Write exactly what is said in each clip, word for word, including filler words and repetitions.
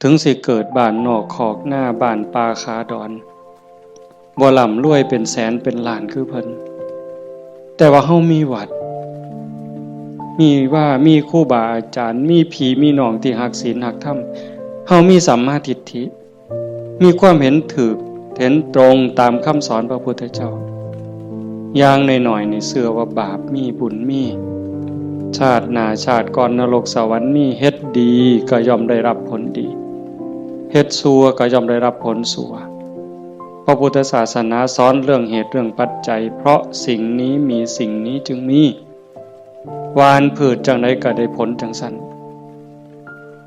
ถึงสิเกิดบ้านนอกคอกนา บ้านป่าขาดอน บ่ร่ำรวยเป็นแสนเป็นล้านคือเพิ่น แต่ว่าเฮามีวัด มีวา มีครูบาอาจารย์ มีพี่มีน้องที่ฮักศีลฮักธรรม เฮามีสัมมาทิฏฐิ มีความเห็นถูก เห็นตรงตามคำสอนพระพุทธเจ้า อย่างน้อยๆ นี่เชื่อว่าบาปมีบุญมี ชาติหน้าชาติก่อนนรกสวรรค์มี เฮ็ดดีก็ย่อมได้รับผลดี เฮ็ดชั่วก็ย่อมได้รับผลชั่ว พระพุทธศาสนาสอนเรื่องเหตุเรื่องปัจจัย เพราะสิ่งนี้มีสิ่งนี้จึงมี หว่านพืชจั่งใดก็ได้ผลจั่งซั้น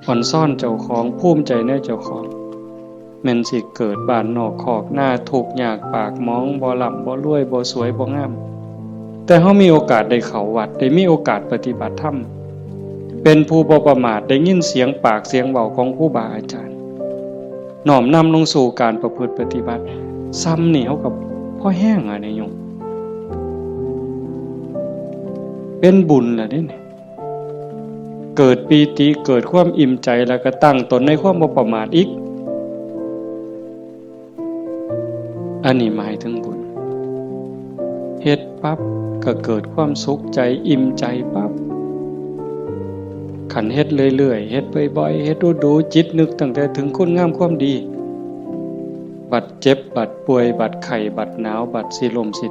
อ่อนซ้อนเจ้าของ ภูมิใจในเจ้าของ แม่นสิเกิดบ้านนอกคอกนา ทุกข์ยากปากหมอง บ่ร่ำบ่รวย บ่สวยบ่งาม แต่เฮามีโอกาสได้เข้าวัด ได้มีโอกาสปฏิบัติธรรม เป็นผู้บ่ประมาท ได้ยินเสียงปากเสียงเว้าของครูบาอาจารย์ น้อมนำลงสู่การประพฤติปฏิบัติ ซ้ำนี่เฮาก็พอแฮงอะนี่โยม เป็นบุญแล้วเด้นี่ เกิดปีติ เกิดความอิ่มใจ แล้วก็ตั้งตนในความบ่ประมาทอีก อันนี้หมายถึงบุญ เฮ็ดปั๊บก็เกิดความสุขใจ อิ่มใจปั๊บ คันเฮ็ดเรื่อยๆ เฮ็ดบ่อยๆ เฮ็ดดูๆ จิตนึกตั้งแต่ถึงคุณงามความดี บัดเจ็บ บัดป่วย บัดไข้ บัดหนาว บัดสิล้มสิ